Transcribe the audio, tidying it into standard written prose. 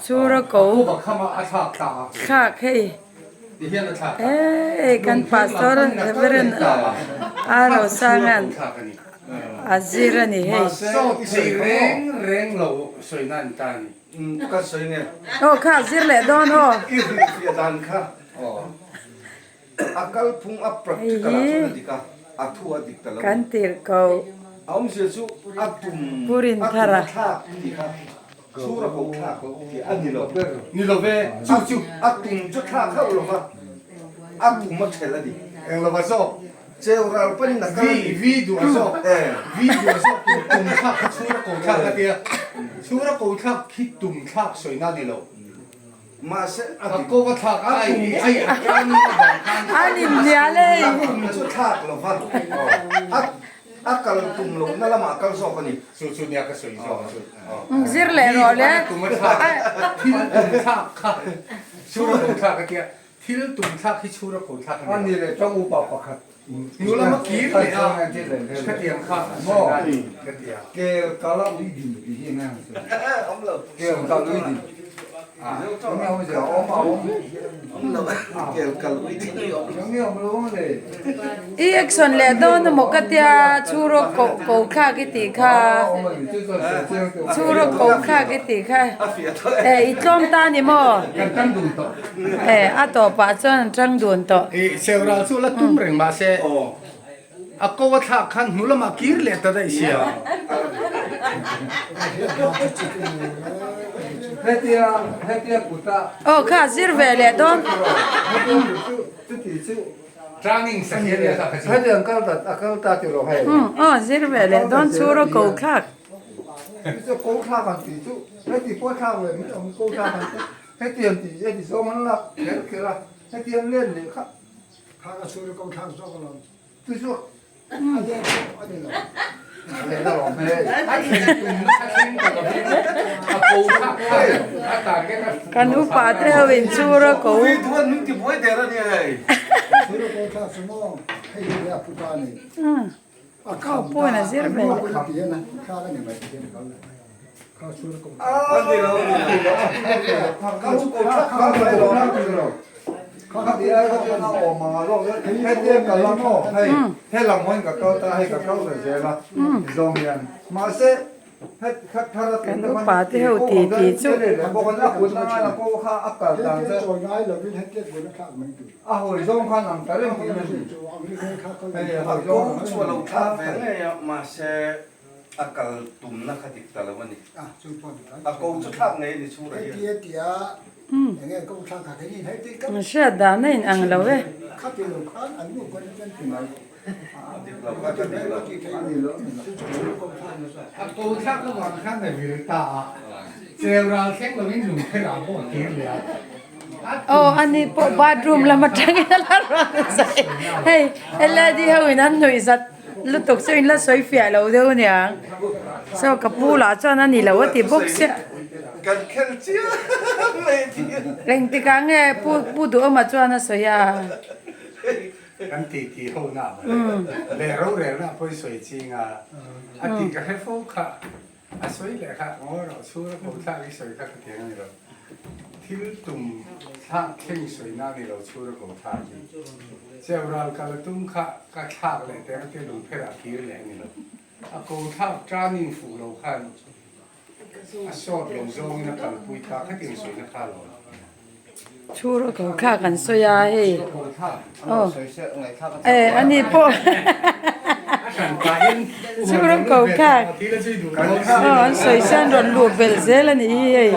Chhura ko thlak hei hei kan pastor Reverend A Rosanga'n a zir a ni hei. Aw kha a zir leh dawn aw. Hei hi kan tirhkoh Pu Rinthara. Mahse a dik. Ko va thlak a tum ai a tan avang khan. An inhnial e. A tum chu thlak lo va, a kal tum lohna lamah a kal zawk a ni. Chu chu nia ka sawi zawk chu. Zir leh rawh le. Tum a thlak thil tum thlak kha chhura ko thlak a tia thil tum thlak hi chhura ko thlak a ni lo. A ni leh tawng upa pakhat. Nu lama kir leh a khatiang kha a sawi na ni ka ti a. Kel kala ui din tih hi enge ang chu? Kel kal ui din. Enge awm zia awm a awm. Enge awm lo ang le. I action leh dawn emaw ka tia chhura ko ko thlak i tih kha chhura ko thlak i tih kha e i tlawm ta ni maw? Kan tang dun tawh. E a tawpah chuan an tang dun tawh. I cheural chu la tum reng mahse a ko a thlak khan hnu lamah kir leh ta daih sia. Aw kha zir ve leh dawn. Aw zir ve leh dawn chhur a ko thlak. Hetiang tih heti zawng an lak kher kher a, hetiang len leh kha kha ka chhung kawng thlak zawk alawm. Chu chu a len pawh a ni lo. A len alawm hei. A thlen tumna a thleng ta lovin a ko thlak kha a target a fuh Kan upa te ho in chur a ko. Ui duan min ti buai der a nia hei. Chhur a ko thlak chu maw hei hi a pu ta a ni. A Khaw pawhin a zir ve leh. Kan upa te ho ti ti chu. A hawi zawng khan ang ta reng tih na ni. Hei a hawi zawng A kawng chu a lo thlak ve ngei a, mahse a kal tumna kha dik ta lo a ni. A ko chu thlak ngei a ni chhura hian. Hriat dan a in ang lo e. A dik lo kha ka dik lo. A ko thlak avang khan a vir ta a, cheu ral thleng lovin lungpherah pawh a kir leh a. Aw ani pawh bathroom lam atangin a la rawn zai hei led ho in an nuih zat lutuk chu in la sawi fiah lo deuh aniang so ka pu lah chuan a ni lo a ti bawk sia engtik ah nge pu pu duhawma chuan a sawi a. Kan ti ti ho na leh rorelna pawh i sawi ching a a tih ka hre fo kha. A sawi leh kha ngaw rawh chhura ko thlak i sawi kha ka tiang a ni lo. Thil tum thlak thleng sawina a ni lo chhura ko thlak hi. Cheu ral kal a tum kha ka thlak leh teng a tia lungpherah a kir leh a ni lo. A ko thlak turning fuh lo khan a sawt lo zawngin a kalpui ta khatiang sawina kha a lo. Chhura ko thlak an sawi a hei. Aw eh ani pawh chhura ko thlak aw an sawi chuan rawn luh belh zel a nih hi hei.